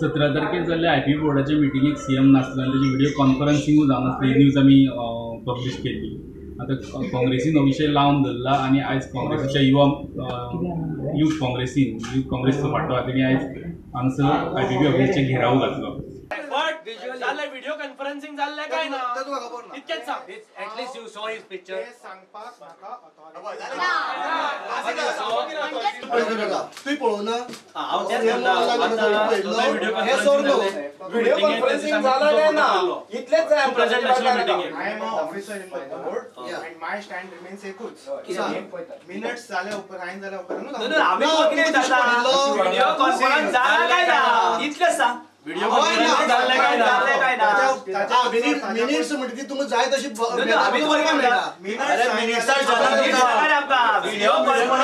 17 तारखेर जाल्ल्या आयपीपी बोर्डाच्या मिटिंगेक सीएम नासलो आनी तेजी व्हिडियो कॉन्फरन्सिंगूय जावन आसली. ही न्यूज आमी पब्लीश केल्ली. आतां काँग्रेसीन हो विशय लावन धरला आनी आयज काँग्रेसीच्या युवा यूथ काँग्रेसीन, यूथ काँग्रेसचो फांटो आहा, तेणी आयज हांगसर आयपीपी ऑफिसाचेर घेराव घातलो. जाल्लें व्हिडिओ कॉन्फरन्सिंग जाल्लें काय ना इतकेंच सांग. At least you saw his picture. सांगपाक म्हाका तुवें पळोवना? हांव तेंच म्हणटा. व्हिडिओ कॉन्फरन्सिंग जाला काय ना इतलेंच जाय आमकां. I am a officer in the board and my stand remains एकूच. मिनट्स जाल्या उपरांत, सायन जाल्या उपरांत आमी कितें जाता, व्हिडिओ कॉन्फरन्स जाला काय ना इतलेंच सांग. व्हिडिओ कॉन्फरन्सिंग जाल्लें काय ना? जाल्लें काय ना? मिनिट्स म्हणटा ती तुमकां जाय तशी. व्हिडिओ कॉन्फरन्स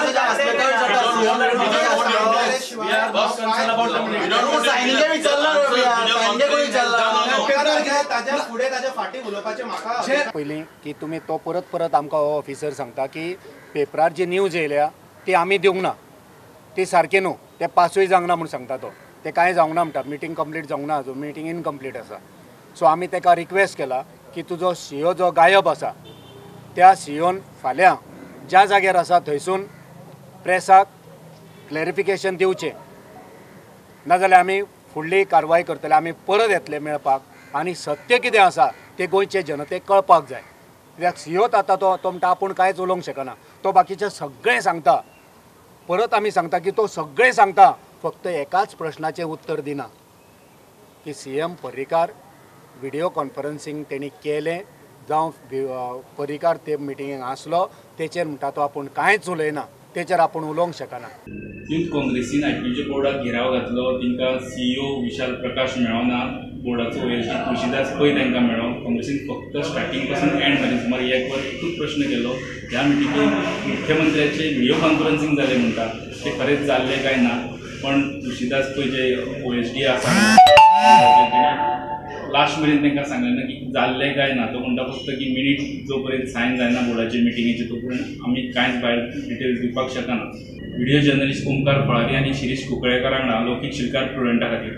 पयलीं की तुमी तो परत परत आमकां हो ऑफिसर सांगता की पेपरार जी न्यूज येयल्या ती आमी दिवंक ना, ती सारकी न्हू, ते पासूय जावंक ना म्हूण सांगता तो. ते कांय जावंक ना म्हणटा, मिटींग कंप्लीट जावंक ना अजून, मिटींग इनकम्प्लीट आसा. सो आमी ताका रिक्वेस्ट केला की तुजो सीओ जो गायब आसा त्या सीओन फाल्यां ज्या जाग्यार आसा थंयसून प्रेसाक क्लॅरिफिकेशन दिवचें, नाजाल्यार आमी फुडली कारवाय करतले. आमी परत येतले मेळपाक आनी सत्य कितें आसा तें गोंयचे जनतेक कळपाक जाय. कित्याक सीओत आतां तो म्हणटा आपूण कांयच उलोवंक शकना, तो बाकीचें सगळें सांगता. परत आमी सांगता की तो सगळें सांगता, फक्त एकाच प्रश्नाचें उत्तर दिना की सीएम पर्रीकार व्हिडिओ कॉन्फरन्सिंग तेणी केलें जावं पर्रीकार ते मिटिंगेक आसलो तेचेर म्हणटा तो आपूण कांयच उलयना, तेचेर आपूण उलोवंक शकना. यूथ काँग्रेसीन आयपीपीच्या बोर्डाक घेराव घातलो. तांकां सीईओ विशाल प्रकाश मेळना, बोर्डाचो ओएसडी तुळशीदास पै तांकां मेळ्ळो. काँग्रेसीन फक्त स्टार्टींग पासून एंड मेरेन सुमार एक वर एकूच प्रश्न केलो, ह्या मिटिंगेक मुख्यमंत्र्याचे व्हिडिओ कॉन्फरन्सिंग जालें म्हणटा तें खरेंच जाल्लें काय ना. पण तुळशीदास पै जे ओएसडी आसा तेणी लास्ट मेरेन तांकां सांगलें ना की जाल्लें काय ना. तो म्हणटा फक्त की मिनीट जो पर्यंत सायन जायना बोर्डाचे मिटिंगेचे तो पर्यंत आमी कांयच भायर डिटेल्स दिवपाक शकना. व्हिडिओ जर्नलिस्ट ओमकार फळारी आनी शिरीष कुंकळेकर हांगा लौकीक शिलकार प्रुडंटा खातीर.